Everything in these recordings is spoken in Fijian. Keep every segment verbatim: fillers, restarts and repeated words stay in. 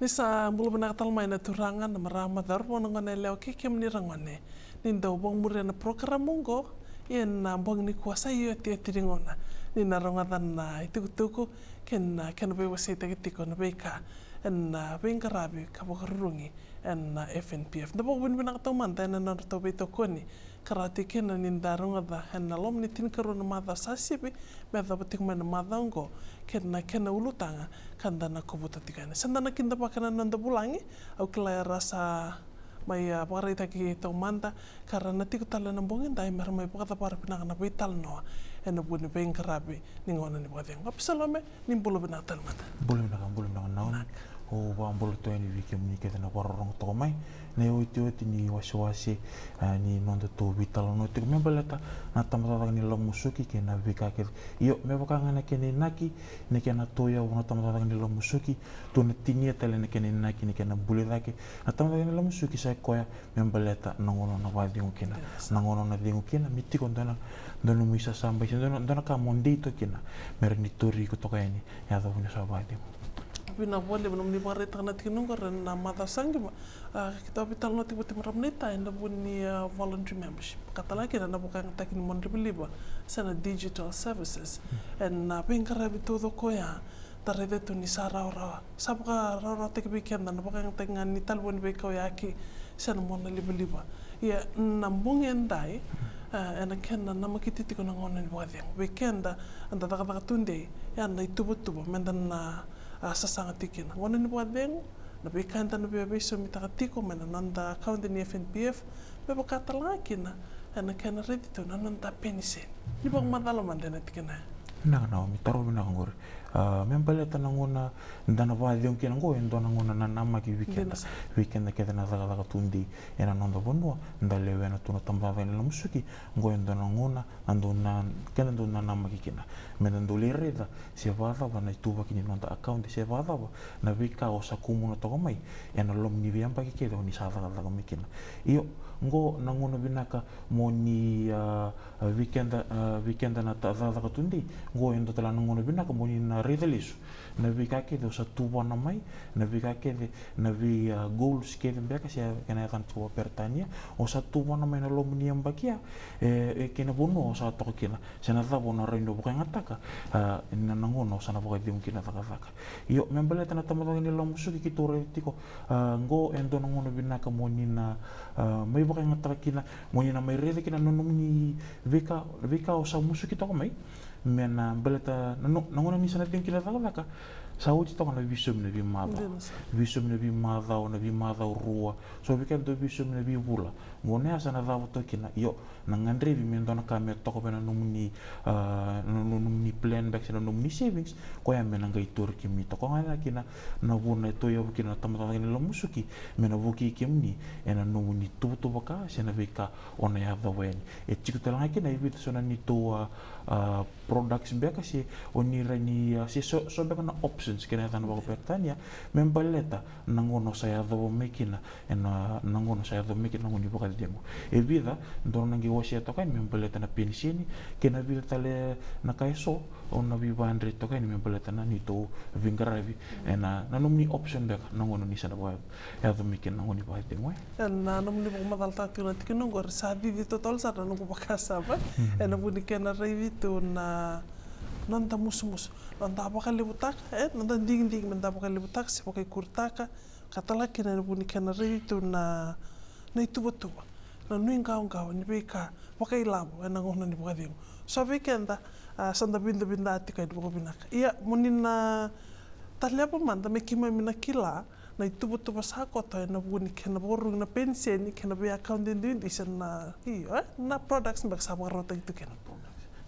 Ni sa bula vinaka tale mai na turaga, na marama, cauravou, na goneyalewa kei kemuni ra gone ni dau vakamuria na porokaramu oqo. Ia na bogi nikua sa iotioti ni gauna ni na rogoca na itukutuku kei na kena veiwaseitaki tiko na veika ena veiqaravi ka vakarurugi ena F N P F. Da vakavinavinaka taumada ena nodratou veitokoni ka ra tiko kina ni da rogoca ena loma ni tinikarua na macawa sa sivi me yacova tiko mai na macawa oqo kei na kena ulutaga ka da na kovuta tiko yani. Sa da na kidavaka na noda vulagi, au kila era sa mai, a, vakaraitaki taumada ka ra na tiko tale ena bogi edai me ra mai vakacavara vinaka na veitalanoa ena vu ni veiqaravi ni gauna ni vakacegu. Apisalome, ni bula vinaka tale mada. Bula vinaka, bula vinaka Naomi. Au vakabula tu yani vei kemuni kece na vakarorogo toka mai na iotioti ni wasewase, a, ni nodatou veitalanoa tiko me baleta na tabacakacaka ni ilavo musuki kei na veika kece. Io, me vaka ga na kena inaki, na kena tauyavu na tabacakacaka ni ilavo musuki, tou na tinia tale na kena inaki, na kena buli cake na tabacakacaka ni ilavo musuki, sa i koya me baleta na gauna o na vakacegu kina. Yes. Na gauna o na cegu kina, me tiko dua na, dua na nomu isasabai se dua na, dua na ka mo dei toka kina me rawa ni tauri iko toka yani, yacova ni sa vakacegu. Vinaka vakalevu nomuni vakaraitaka na tikina oqori ena macawa sa qai mai. A, keitou veitalanoa tiko vata kei marama naita ena vu ni, a, voluntary membership, ka tale ga kina na vakayagataki ni monalivaliva se na digital services. Mm. Ena, a, veiqaravi taucoko oya, da raica tu ni sa rawarawa, sa vakarawarawataki vei keda na vakayagataki ga ni talevoni veikauyaki se na monalivaliva. Ia na bogi edai, e, ena kena namakiti tiko na gauna ni vakacegu vei keda eda cakacaka tudei, ia na ituvatuva meda na, a, sasaga tiko kina. Gauna ni vakacegu, na veika eda na via veisomitaka tiko mai na noda account ni F N P F, me vaka tale ga kina ena kena raici tu na noda peniseni. Ni vakamacala mada ena tikina ya. Vinaka Naomi, taro vinaka oqori. A, me baleta na gauna da na vakacegu kina oqo, e dua na gauna nanamaki vei keda, vei keda kece na cakacaka tudei ena noda vanua. Da lewena tu na tabacakacaka ni ilavo musuki, oqo e dua na gauna na dau na, keda dau nanamaki kina meda dau lai raica se vakacava na ituvaki ni noda account se vakacava na veika o sa kumuna toka mai ena loma ni veiyabaki kece o ni sa cakacaka mai kina. Io, oqo na gauna vinaka mo ni, a, a, vei keda, a, vei keda na ta, cakacaka tudei, oqo e dua tale na gauna vinaka mo ni na raica lesu na veika kece o sa tuvana mai, na veika kece, na vei, a, goals kece beka se kena yacana tiko vakaperitania o sa tuvana mai na loma ni yabaki ya, e, e, kei na vanua o sa toka kina, se na cava o na rawa ni o vakayagataka, a, ena gauna o sa na vakacegu kina cakacaka. Io, me baleta na tabacakacaka ni ilavo musuki keitou raica tiko, a, oqo e dua na gauna vinaka mo ni na, a, mai vakayagataka kina, mo ni na mai raica kina na nomuni veika, veika o sa musuki toka mai. Me na baleta na, na gauna ni sa na cegu kina cakacaka, sa oti toka na veisaumi na veimacawa. Veisaumi na veimacawa, na veimacawa rua. So vei keda dau veisaumi na veivula. Gauna ya sa na cava toka kina. Io, na gadrevi me dua na ka me toka vei na nomuni, a, na, na nomuni plan beka se na nomuni savings, koya me na qai tauri kemuni toka ga kina na vuna e tauyavu kina na tabacakacaka ni ilavo musuki, me na vukei kemuni ena nomuni tuvatuva ka se na veika o na yacova yani. E tiko tale ga kina e vica so na neitou, a, a, products beka se o ni rawa ni, a, se so, so beka na options kena yacana vakaperitania, me baleta na gauna o sa yacova mai kina, ena, na gauna o sa yacova mai kina na gauna ni vakacegu. E vica, dou na qai wasea toka yani me baleta na peniseni kei na vica tale na ka e so o na veivakadreti toka yani me baleta na neitou veiqaravi ena, na nomuni option beka na gauna ni sa na vaka, yaco mai kina na gauna ni vakacegu. E, ena nomuni vakamacalataka tiko na tikina oqori sa cici totolo sara na noqu vakasama. Mhm. Ena vu ni kena raici tu na noda musumusu, noda vakalevutaka, e, noda digidigi meda vakalevutaka se vakaikuritaka, ka tale ga kina ena vu ni kena raici tu na, na ituvatuva, na nuiqawaqawa ni veika vakailavo ena gauna ni vakacegu. So vei keda, a, sa da vidavida tiko yani vakavinaka. Ia mo ni na taleva mada me keimami na kila na ituvatuva sa koto ena vu ni kena vakarurugi na peniseni kei na veiakaunti duidui se na, io, e, na products beka sa vakarautaki tu kina.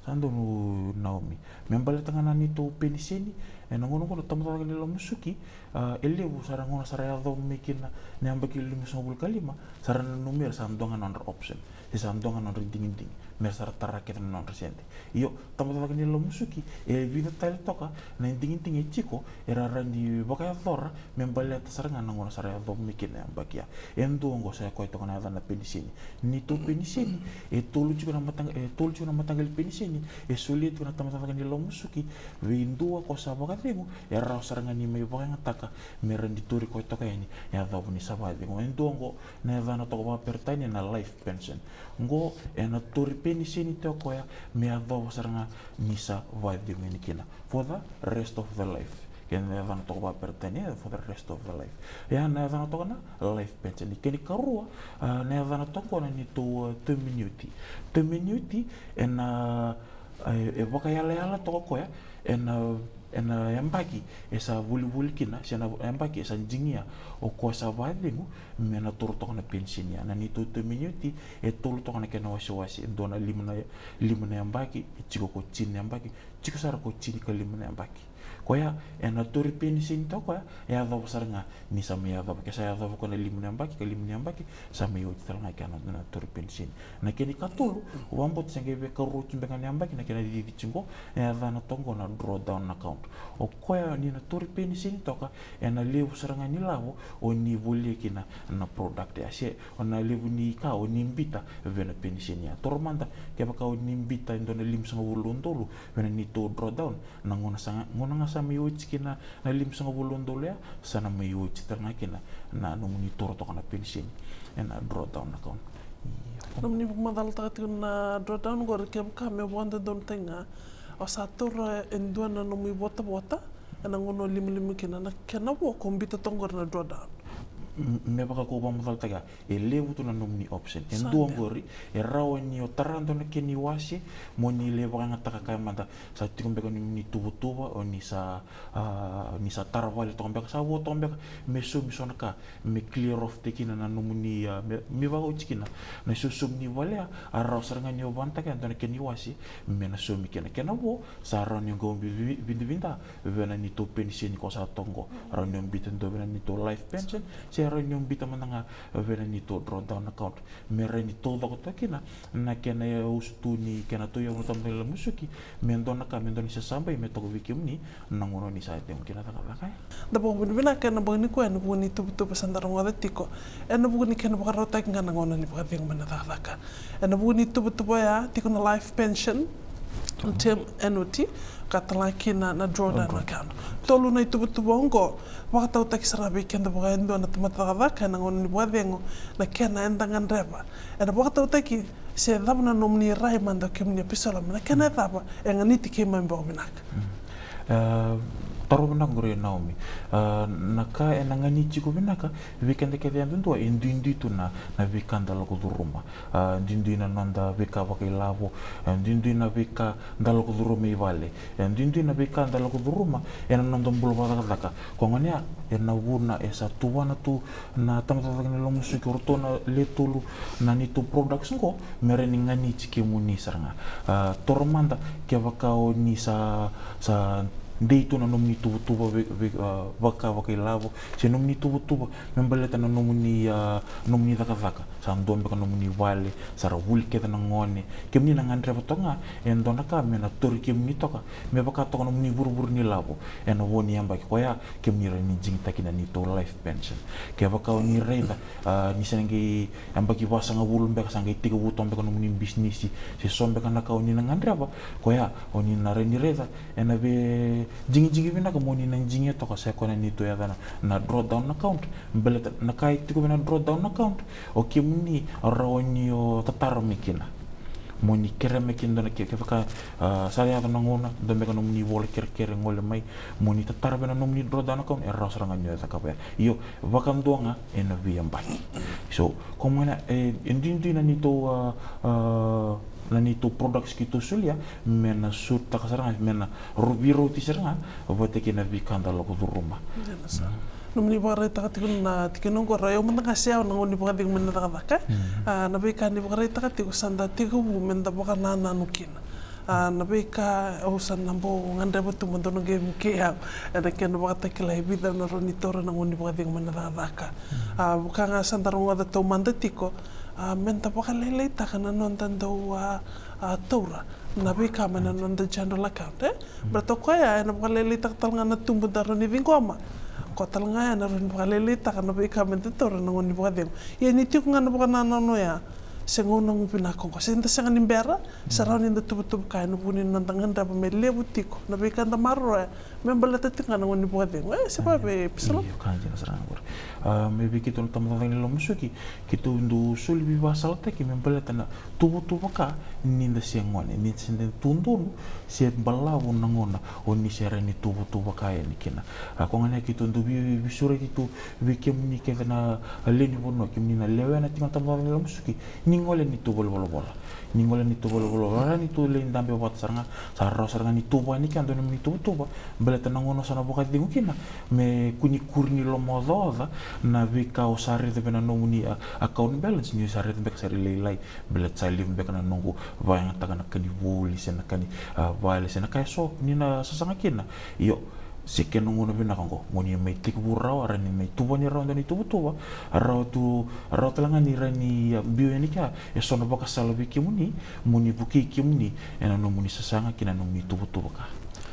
Sa donu Naomi. Me baleta ga na neitou peniseni, ena gauna oqo na tabacakacaka ni ilavo musuki, a, e levu sara gauna sa ra yacova mai kina na yabaki limasagavulu ka lima, sa ra nanumi ira sa dua ga na nodra option se sa dua ga na nodra digidigi. me ra sa ra tara kece na nodra sede. Io, tabacakacaka ni ilavo musuki e vica tale toka na digidigi e tiko era rawa ni vakayacora me baleta sara ga na gauna sa ra yacova mai kina na yabaki ya. E dua oqo sa koya toka na yacana na peniseni. Neitou peniseni e tolu tiko na mataqa, e tolu tiko na mataqali peniseni e solia tiko na tabacakacaka ni ilavo musuki vei dua ko sa vakacegu, e rawa sara ga ni mai vakayagataka me rawa ni tauri koya toka yani e yacova ni sa vakacegu. E dua oqo na yacana toka vakaperitania na life pension. Oqo ena tauri peniseni toka o koya me yacova sara ga ni sa vakacegu yani kina for the rest of the life. Kena yacana toka vakaperitania for the rest of the life. Ia na yacana toka na life pension. Kena ikarua, a, na yacana toka na neitou, a, term annuity. Term annuity ena, a, e vakayalayala toka o koya ena, ena yabaki e sa volivoli kina, se na yabaki e sa digia o koya sa vakacegu me na taura toka na peniseni. Ia na neitou term annuity e tolu toka na kena wasewase, e dua na lima na, lima na yabaki, e tiko ko tini na yabaki, tiko sara ko tinikalima na yabaki. Koya ena tauri peniseni toka o koya e yacova sara ga ni sa mai yacova, ke sa yacova ko na lima na yabaki, ka lima na yabaki, sa mai oti tale ga kina na tauri peniseni. Na kena ikatolu, au vakabauta se qai veikarua tu beka na yabaki na kena cici tiko, e yacana toka oqo na drawdown account. O koya ni na tauri peniseni toka ena levu sara ga ni lavo o ni volia kina na product ya, se o na levu ni ka o ni bita vei na peniseni ya. Taura mada, kevaka o ni bita e dua na limasagavulu na udolu vei na neitou drawdown, na gauna sa, gauna ga sa mai oti kina na limasagavulu na udolu ya, sa na mai oti tale ga kina na nomuni taura toka na peniseni ena drawdown account. Io. Nomuni vakamacalataka tiko na drawdown qori, kevaka me vakadodonutaki ga, o sa taura e dua na nomu ivotavota ena gauna o limalima kina, na kena vo ko bita toka qori na drawdown. M-, me vaka ko vakamacalataka, e levu tu na nomuni option. E dua qori, e rawa ni o tara dua na kena iwase mo ni lai vakayagataka, kaya mada sa tiko beka nomuni tuvatuva o ni sa, a, ni sa tara vale toka beka, sa vo toka beka me saumi so na ka, me clear off-taki kina na nomuni, a, me, me vakaoti kina na sausaumi ni vale ya, a rawa sara ga ni o vakayagataka e dua na kena iwase me na saumi kina. Kena vo, sa rawa ni o qai vi-, vi-, vidavida vei na neitou peniseni ko sa toka qo. Rawa ni o bita dua vei na neitou life pension, se rawa ni o bita mada ga vei na neitou drawdown account. Me rawa ni taucoko toka kina na kena usutu ni kena tauyavu na tabacakacaka ni ilavo musuki me dua na ka, me dua na isasabai me toka vei kemuni na gauna ni sa cegu kina na cakacaka ya. Da vakavinavinaka ena bogi nikua ena vuku ni tuvatuva sa da rogoca tiko ena vuku ni kena vakarautaki ga na gauna ni vakacegu mai na cakacaka. Ena vuku ni tuvatuva oya tiko na life pension, term annuity, ka tale ga kina na drawdown account. Tolu na ituvatuva oqo vakatautaki sara vei keda vakayadua na tamata cakacaka ena gauna ni vakacegu, na kena eda gadreva. Ena vakatautaki se cava na nomuni rai mada o kemuni, Apisalome, na kena cava e ganiti keimami vakavinaka. Mm. E, taro vinaka qori, Naomi. E, na ka ena ganiti iko vinaka vei keda kece yadudua, e duidui tu na, na veika da lako curuma. E, duidui na noda veika vakailavo, e, duidui na veika da lako curuma i vale, e, duidui na veika da lako curuma ena noda bula vakacakacaka. Ko gona ya, ena vuna e sa tuvana tu na tabacakacaka ni ilavo musuki, o ratou na le tolu na neitou products qo, me rawa ni ganiti kemuni sara ga. A, taura mada kevaka o ni sa, sa dei tu na nomuni tuvatuva vei, vei, a, vaka, vakailavo, se nomuni tuvatuva me baleta na nomuni, a, nomuni cakacaka. Sa dua beka nomuni vale, sa ra vuli kece na gone. Kemuni na gadreva toka ga e dua na ka me na tauri kemuni toka, me vaka toka nomuni vuravura ni lavo ena vo ni yabaki. Koya kemuni rawa ni digitaki na neitou life pension. Kevaka o ni raica, a, ni sa na qai yabaki vasagavulu beka, sa qai tekivu toka beka nomuni bisinisi, se so beka na ka o ni na gadreva, koya o ni na rawa ni raica ena veidigidigi vinaka mo ni na digia toka, sa koya na neitou yacana na drawdown account. Baleta na ka e tiko vei na drawdown account, o kemuni o rawa ni o tatara mai kina. Mo ni kerea mai kina dua na ke-, kevaka, a, sa yaco na gauna, dua beka nomuni vola kerekere gole mai, mo ni tatara vei na nomuni drawdown account, e rawa sara ga ni o cakava ya. Io, vakadua ga ena veiyabaki. So, ko gona, e, e duidui na neitou, a, a, na neitou products keitou solia, me na sotaka sara ga, me na ro-, veirauti sara ga vata kei na veika da lako curuma. Nomuni vakaraitaka tiko na tikina oqo, raica mada ga se au na gauna ni vakacegu mai na cakacaka. Mm. A, na veika ni vakaraitaka tiko sa da tekivu me da vakanananu kina. A, na veika au sa na bau gadreva tu, me dou na qai vukei au ena kena vakatakila e vica au na rawa ni taura na gauna ni vakacegu mai na cakacaka. Mm. A, vaka ga sa da rogoca taumada tiko, a, me da vakalailaitaka na noda dau, a, a taura na veika mai na noda general account, e? Baleta o koya ena vakalailaitaka tale ga na tubu da rawa ni ciqoma. Koya tale ga ena rawa ni vakalailaitaka na veika meda taura ena gauna ni vakacegu. Ia ni tiko ga na vakanananu oya, se gauna vinaka oqo, se da sega ni bera, se rawa ni da tuvatuvaka ena vuku ni noda gadreva me levu tiko na veika da maroroya me baleta tiko ga na gauna ni vakacegu. E, se vave, Pisala? Io, ka dina sara ga qori. A, me vei keitou na tabacakacaka ni ilavo musuki, keitou dau soli veivakasalataki me baleta na tuvatuva ka ni da se gone, ni se da tu donu, se balavu na gauna o ni se rawa ni tuvatuva ka yani kina. A, koya gona keitou dau vei, veisureti tu vei kemuni kece na lewe ni vanua, kemuni na lewena tiko na tabacakacaka ni ilavo musuki, ni gole ni tu voli volavola. Ni gole ni tu voli volavola, rawa ni tu lai dabe vata sara ga, sa rawa sara ga ni tuva yani kea dua nomuni tuvatuva. Baleta na gauna sa na vakacegu kina, me kua ni kuri ni lomaocaoca na veika o sa raica vei na nomuni, a, account balance, ni sa raica beka sa ri lailai. Baleta sa levu beka na noqu vakayagataka na ka ni vuli se na ka ni, a, vale se na ka eso ni na sasaga kina. Io, se kena gauna vinaka oqo, mo ni mai tekivu rawa, rawa ni mai tuvani rawa dua na ituvatuva, rawa tu, rawa tale ga ni rawa ni, a, biu yani kea eso na vakasala vei kemuni, mo ni vukei kemuni ena nomuni sasaga kei na nomuni tuvatuva ka.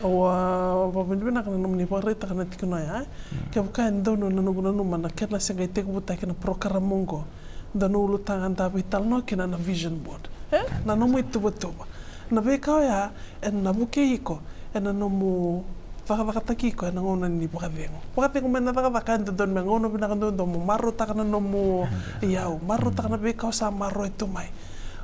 Au a vakavinavinaka na nomuni vakaraitaka na tikina oya, e? Mm. Kevaka e donu na noqu nanuma na kena se qai tekivutaki na program oqo, dua na ulutaga da veitalanoa kina na vision board, e? Na nomu ituvatuva. Na veika oya ena vukei iko ena nomu cakacakataki iko ena gauna ni vakacegu. Vakacegu mai na cakacaka, e dodonu me gauna vinaka duadua mo marautaka na nomu iyau, marautaka na veika o sa maroroi tu mai.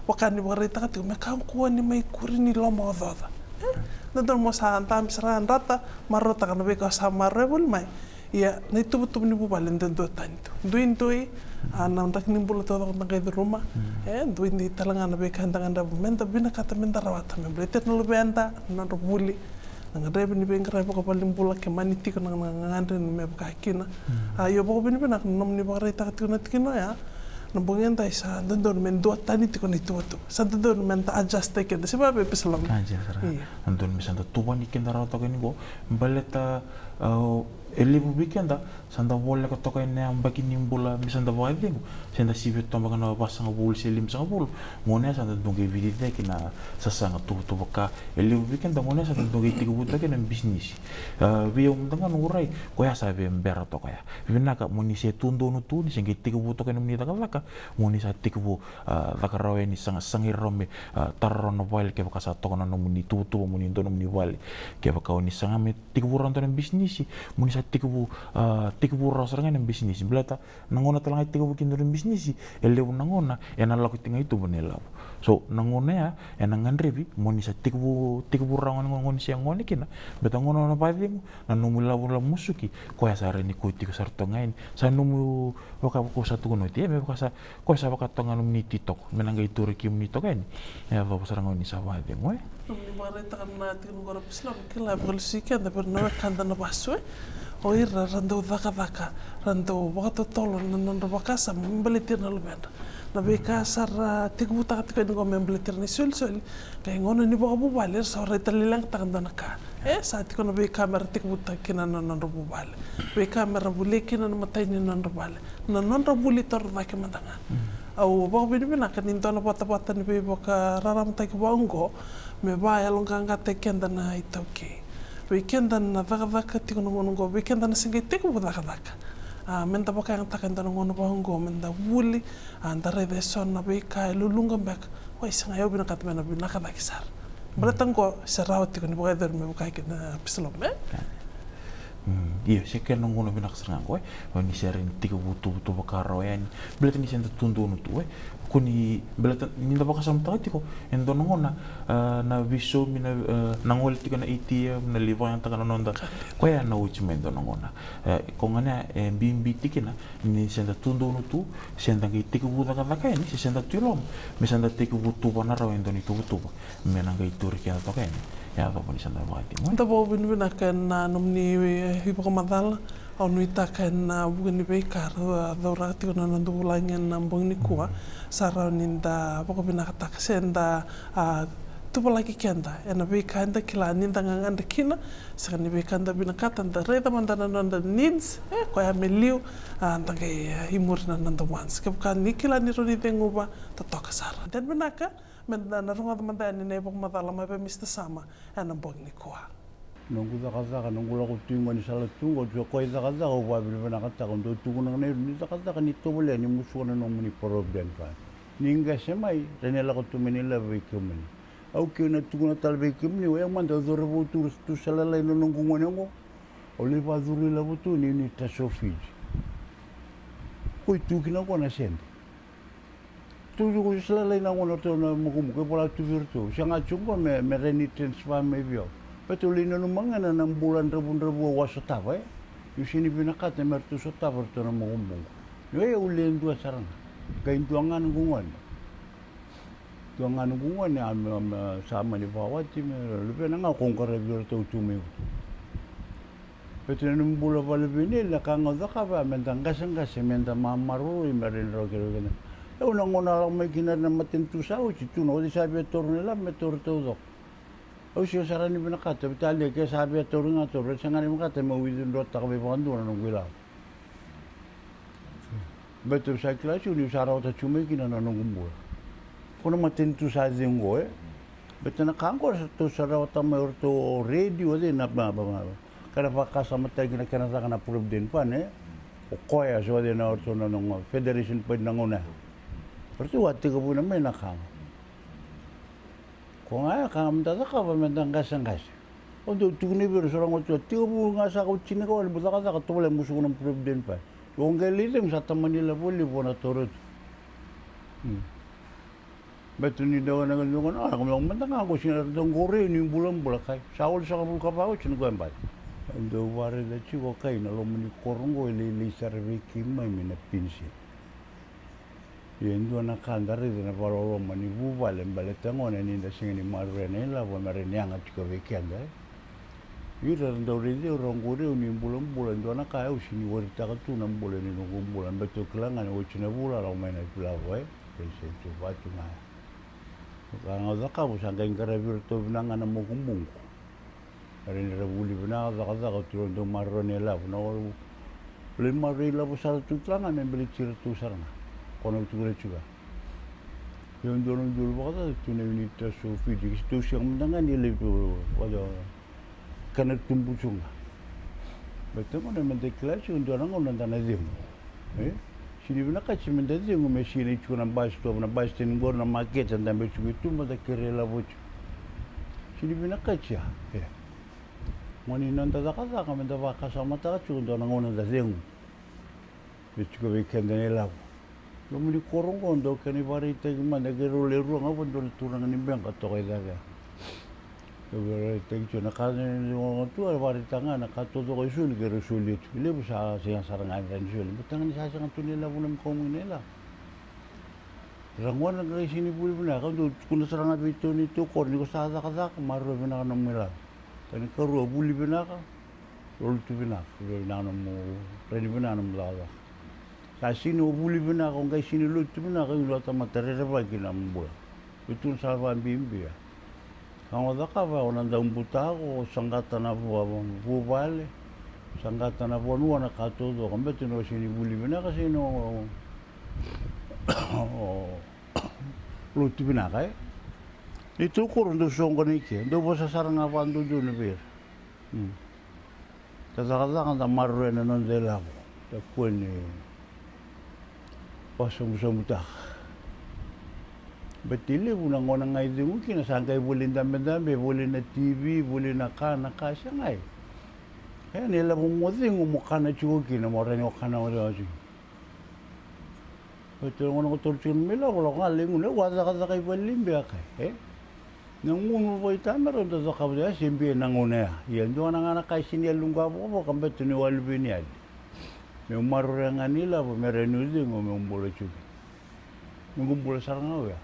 Vaka ni vakaraitaka tiko, me kakua ni mai kuri ni lomaocaoca. E dodonu mo sa dabe sara ga, drata, marautaka na veika o sa maroroi voli mai. Ia, na ituvatuva ni vuvale da duatani tu. Duidui, a, na draki ni bula taucoko da qai curuma. Mm. E, duidui tale ga na veika eda gadreva meda vinakata meda rawata me baleti ira na luveda, na nodra vuli, na gadrevi ni veiqaravi vakavalenibula ke mani tiko na, na gagadre me vaka kina. Mm. A, io, vakavinavinaka na nomuni vakaraitaka tiko na tikina oya. Na bogi edai sa dodonu me duatani tiko na ituvatuva. Sa dodonu meda adjust-taki keda. Se vave, Pisalama? Ka dina sara. Io. Dodonu me sa da tuvani keda rawa toka yani qo. Baleta, a, e levu vei keda sa da voleka toka ena yabaki ni bula me sa da vakacegu, se da sivi toka beka na vasagavulu se limasagavulu. Gauna ya sa da dau qai veivuke na sasaga tuvatuva ka. E levu vei keda gauna ya sa da dau qai tekivu toka na bisinisi. A, vei au mada ga noqu rai, koya sa via bera toka ya. Vinaka mo ni se tu donu tu, ni se qai tekivu toka na nomuni cakacaka, mo ni sa tekivu, a, caka rawa yani, saga, sagai rawa me, a, tara rawa na vale kevaka sa toka na nomuni tuvatuva, mo ni dua nomuni vale. Kevaka o ni saga me tekivu rawa dua na bisinisi, mo ni sa tekivu, a, tekivu rawa sara ga na bisinisi. Baleta na gauna tale ga e tekivu kina dua na bisinisi, e levu na gauna ena lako tiko ga i tuba na ilavo. So na gauna ya ena gadrevi mo ni sa tekivu, tekivu rawa ga na gauna ni se gone kina. Baleta gauna o na vakacegu, na nomu ilavo, ilavo musuki, koya sa rawa ni kau tiko sara toka ga yani. Sa nomu, vaka, vaka au sa tukuna oti, e, me vaka sa, koya sa vaka toka ga nomuni titoko, me na qai tauri kemuni toka yani. E yacova sara ga ni sa vakacegu, e? Nomuni vakaraitaka na tikina qori, Pisalama, kila e vakalesui keda vei ira na wekada na vasu, e? O ira ra dau cakacaka, ra dau vakatotolo na nodra vakasama me baleti ira na luvedra. Na veika sa ra tekivutaka tiko yani qo me baleti ira na isolisoli, qai gauna ni vakavuvale era sa rai tale ni leqataka dua na ka. E sa tiko na veika me ra tekivutaka kina na nodra vuvale, veika me ra volia kina na imatai ni nodra vale, na nodra vuli torocake mada ga. Mm. Au vakavinavinaka ni dua na vatavata ni veivakararamataki vaka oqo me vakayaloqaqataki keda na iTaukei. Vei keda na cakacaka tiko na gauna oqo, vei keda na se qai tekivu cakacaka, a, meda vakayagataka e dua na gauna vaka oqo meda vuli, a, da raica eso na veika e luluqa beka. Wai, sega, au vinakata me na vinaka cake sara. Baleta oqo se rawa tiko ni vakayacori me vaka kina, Pisalama, e? Mm, io, se kena gauna vinaka sara ga oqo, e? O ni se rawa ni tekivu tuvatuva ka rawa yani. Baleta ni se da tu donu tu, e? Ko ni, baleta ni da vakasamataka tiko e dua na gauna, a, na veisaumi, na, a, na gole tiko na ATM, na lai vakayagataka na noda. Koya na oti mai e dua na gauna. E, koya gona e bibi tiko kina ni se da tu donu tu, se da qai tekivu cakacaka yani, se, se da tu i loma, me sa da tekivu tuvana rawa e dua na ituvatuva me na qai tauri keda toka yani. E yacova ni sa da vakacegu. Da vakavinavinaka ena nomuni, e, ivakamacala. Au nuitaka ena vuku ni veika ra cauraka tiko na noda vulagi ena bogi nikua, sa rawa ni da vakavinakataka se da, a, tuvalaki keda ena veika eda kila ni da gagadre kina, sega ni veika da vinakata, da raica mada na noda needs, e, koya me liu, a, da qai, e, i muri na noda wants. Kevaka ni kila ni rawa ni ceguva, totoka sara. Dede vinaka, Meda na rogoca mada yani na ivakamacala mai vei Mr Sama ena bogi nikua. Noqu cakacaka, noqu lako tu qo ni sala tu qo, tu o koya i cakacaka, au vakavinavinakataka. Au dau tukuna ga na iro ni cakacaka, ni tovolea ni musuka na nomuni Provident Fund. Ni qase mai, rawa ni lako tu mai na ilavo vei kemuni. Au keu na tukuna tale vei kemuni, o yau mada au cauravou tu, tu sa lalai na noqu gone oqo. Au lai vakacuru ilavo tu ni, ni tasofi. Koi tu kina qo na sede. Tu, tu, tu sa lalai na gone o ratou na makubuqu, e vola tu vei iratou. Sega tiko qo me, me rawa ni transfer mai vei au. Baleta au lai nanuma ga na, na bula dravudravua au a sotava, e. Niu sega ni vinakata me ratou sotava o ratou na makubuqu. Io, e, au le dua sara ga. Qai dua ga noqu gone. Dua ga noqu gone, a me, a me sa mani vakawati me luvena ga, ko qaravi iratou tu mai Vutu. Baleta na nomu bula vale vei Neli, na ka ga au cakava, meda qaseqase, meda mamaroroi, me rawa ni rawa kina vei keda. Au na gauna lako mai kina na matanitu sa oti tu, na oti sa via taura na ilavo me taura taucoko. Au sega sara ni vinakata, vitalia ke sa via taura ga taura, au sega ni vinakata meu withdraw-taka vei vakadua na noqu ilavo. Baleta au sa kila tiko niu sa rawata tiko mai kina na noqu bula. Ko na matanitu sa cegu qo, e. Baleta na ka qo sa tou sa rawata mai o ratou o Redi, o cei na, na, na, na, ka na vakasamataki na kena caka na Provident Fund, e. O koya, se o cei na o ratou na, na, na Federation Party na gauna ya. O ratou a tekivuna mai na ka qo. Ko ga ya ka meda cakava, meda qaseqase. Au dau tukuna vei ira, so ra gone tu, tekivu ga sa ka au tinikawalu meu cakacaka, tovolea mo suka na Provident Fund. O qai lai cegu sa tamani ilavo levu o na taura tu. Hmm. Baleta ni dau na ka dau na ka, meda ga qo sega ni dau qori ni bulabula kai. Sa walusagavulu ka va oti ni qo e bale. Au dau vakaraica tiko kai na loma ni koro qo e lailai sara vei keimami na penisini. Ia e dua na ka da raica na vakaloloma ni vuvale baleta gona ni da sega ni maroroya na ilavo me rawa ni yaga tiko vei keda, e. Ira era dau raici au, ra qori au ni bulabula, e dua na ka au sega ni waritaka tu na bula ni noqu bula, baleta au kila ga ni oti na vula lako mai na ilavo, e. Penisini tu vatu ga ya. Ka ga au cakava, sa qai qaravi iratou vinaka ga na makubuqu. Era ni ra vuli vinaka, cakacaka, tu ra dau maroroya na ilavo. Na o lai maroroi ilavo sara tu tale ga me baleti iratou sara ga. Ko na tukuna tiko ya. Ia dua na udolu vakacaca tu na unit so Fiji, ki tou sega mada ga ni lai tu, vaka, kena tubu tu ga. Baleta gona meda kila tiko dua na gauna da na cegu. E? Sega ni vinakati meda cegu me sinai tiko na bus stop, na bus stand qori, na makete, da dabe tiko i tuba, da kerei ilavo tiko. Sega ni vinakati ya. E. Gona ni noda cakacaka meda vakasamataka tiko dua na gauna da cegu. Me tiko vei keda na ilavo. Loma ni koro qo dau kena ivakaraitaki mada, keirau le rua ga vakadua na turaga ni beka toka i cake ya. Dau vakaraitaki tiko na ka ni, ni, ni, tu, e vakaraitaka ga na ka taucoko e soli, keirau solia tiko. Levu sa sega sara ga ni rawa ni soli. Baleta ga ni sa sega tu na ilavo na makawa mai na ilavo. Ra gona qai sega ni vuli vinaka, au dau tukuna sara ga vei tou ni tou koro, ni ko sa cakacaka, maroroya vinaka na nomu ilavo. Ka ni karua, vuli vinaka, lotu vinaka, vuli vinaka na nomu, raica vinaka na nomu cakacaka. Sa sega ni o vuli vinaka, o qai sega ni lotu vinaka, io, o tamata rerevaki na nomu bula. Io, tu na sala vakabibi ya. Ka o cakava, o na dau butako, o saqata na vu-, vuvale, saqata na vanua, na ka taucoko, baleta ni o sega ni vuli vinaka, sega ni o, o lotu vinaka, e. Ni tou koro dau soqoni ke, dau vosa sara ga vakadodonu vei ira. Hmm. Da cakacaka, da maroroya na noda ilavo. Da kua ni vakasabusabutaka. Baleta e levu na gauna ga e cegu kina, sa qai voli dabedabe, voli na TV, voli na ka, na ka, segai. E, na ilavo mo cegu mo kana tiko kina, mo rawa ni o kana oti oti. Oti na gauna ko taura tiko na nomu ilavo, lako ga lai gunu, au a cakacaka i valenilotu kai, e? Na gunu vakaitamera au dau cakava, e se bia na gauna ya. Ia dua na ga na ka e sega ni yali noqu vakavaka, baleta niu a luveni yali. Meu maroroya ga na ilavo, me rawa niu cegu, meu bula tiko. Noqu bula sara ga oya.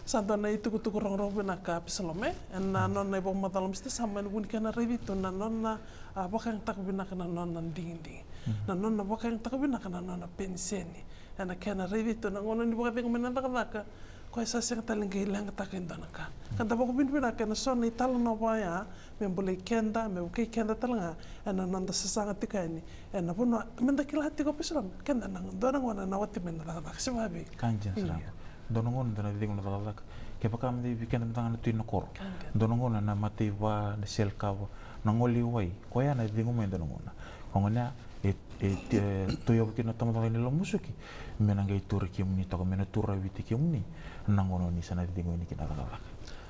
Sa dua na itukutuku rogorogo vinaka Apisalome, ena nona ivakamacala o Mr Sama ena vuku ni kena raici tu na nona, a, vakayagataka vinaka na nona digidigi. Mhm. Na nona vakayagataka vinaka na nona peniseni. Ena kena raici tu na gauna ni vakacegu mai na cakacaka, koya sa sega tale ni qai leqataka e dua na ka. Ka da vakavinavinaka ena so na italanoa vaya, me bolei keda, me vukei keda tale ga ena noda sasaga tiko yani ena vanua, meda kila tiko Apisalome, keda na dua na gauna na oti mai na cakacaka, se vakaevei? Ka dina sara. Io. Dua na gauna dua na cegu na cakacaka. Kevaka mada vei keda mada ga na tui na koro, dua na gauna na mataiva, na cell cover, na gole i wai, koya na cegu mai dua na gauna. Koya gona e, e, e tauyavu kina na tabacakacaka ni lavo musuki me na qai tauri kemuni toka, me na tauri vei kemuni na gauna ni sa na cegu yani kina na cakacaka.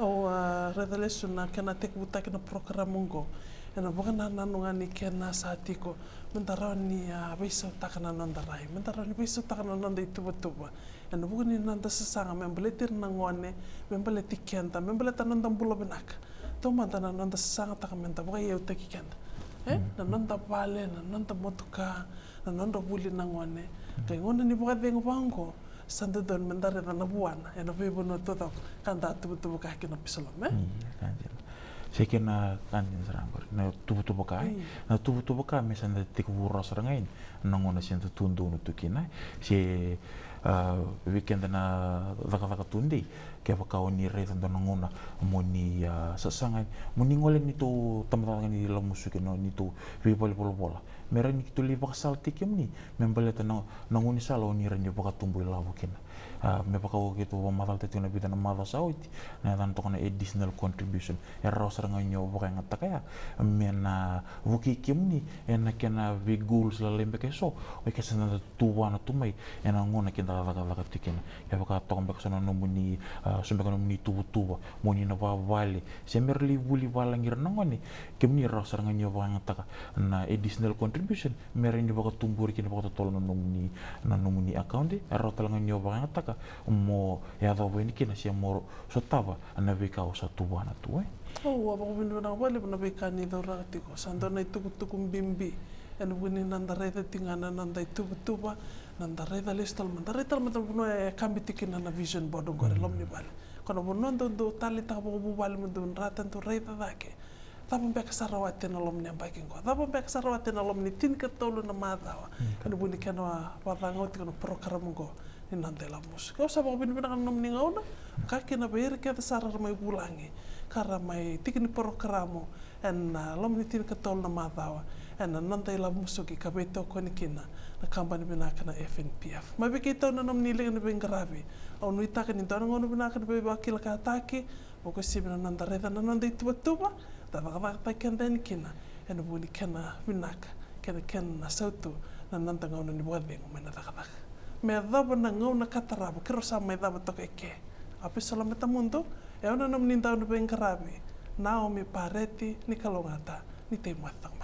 Au a raica lesu na kena tekivutaki na program oqo ena vakanananu ga ni kena sa tiko me da rawa ni a veisautaka na noda rai, me da rawa ni veisautaka na noda ituvatuva ena vuku ni noda sasaga me baleti ira na gone, me baleti keda, me baleta na noda bula vinaka. Taumada na noda sasagataka me da vakaiyautaki keda, e, na noda vale, na noda motoka, na noda vuli na gone. Qai gauna ni vakacegu vaqo, sa dodonu me da raica na vuana ena veivanua taucoko ka da tuvatuva ka kina, Apisalome. Se kena ka dina sara qori na tuvatuva ka, e, na tuvatuva ka me sa da tekivu rawa sara ga yani na gauna se da tu donu tu kina, se a vei keda na cakacaka tudei. Kevaka o ni raica dua na gauna mo ni a sasaga yani, mo ni gole ni tou tabacakacaka ni lavo musuki, ni tou veivale volavola, me rawa ni keitou lai vakasalataki kemuni me baleta na, na gaunisala o ni rawa ni vakatubu ilavo kina. A, me vaka o keitou vakamacalataka tiko na vica na macawa sa oti, na yacana toka na additional contribution. E rawa sara ga ni o vakayagataka ya me na vukei kemuni ena kena vei goals lalai beka eso o ike sa da tuvana tu mai ena gauna keda cakacaka tiko kina. Kevaka toka beka so na nomuni, a, so beka nomuni tuvatuva mo ni na vavale se me ra lai vuli valagi ira na gone, kemuni rawa sara ga ni o vakayagataka na additional contribution me rawa ni vakatuburi kina vakatotolo na nomuni, na nomuni account. E rawa tale ga ni o vakayagataka mo yacova yani kina se mo sotava na veika o sa tuvana tu, e. Au a vakavinavinaka vakalevu na veika ni cauraka tiko. Sa dua na itukutuku bibi ena vuku ni noda raica tiko ga na noda ituvatuva, noda raica lesu tale mada, raica tale mada na vanua e kabi tiko kina na vision board oqori e loma ni vale. Ko na vanua dou, dou taleitaka vakavuvale mo dou drata, dou raica cake. Cava beka sa rawati ena loma ni yabaki qo? Cava beka sa rawati ena loma ni tinikatolu na macawa? Ena vuku ni kena vakacagau tiko na program qo ni noda ilavo musuki. Au sa vakavinavinaka na nomuni gauna, ka kina vei ira kece sara ra mai vulagi ka ra mai tiki ni porokaramu ena loma ni tinikatolu na macawa ena noda ilavo musuki ka veitokoni kina na kabani vinaka na F N P F. Mai vei keitou na nomuni liga ni veiqaravi, au nuitaka ni dua na gauna vinaka ni veivakilakataki, vakauasivi na noda raica na noda ituvatuva, da cakacakataki keda yani kina ena vuku ni kena vinaka kei na kena sautu na noda gauna ni vakacegu mai na cakacaka. Me yacova na gauna ka tarava, keirau sa mai cava toka eke. Apisalome Tamudu, e au na nomuni dau ni veiqaravi, Naomi Pareti Nikalougatatau. Ni tei moce toka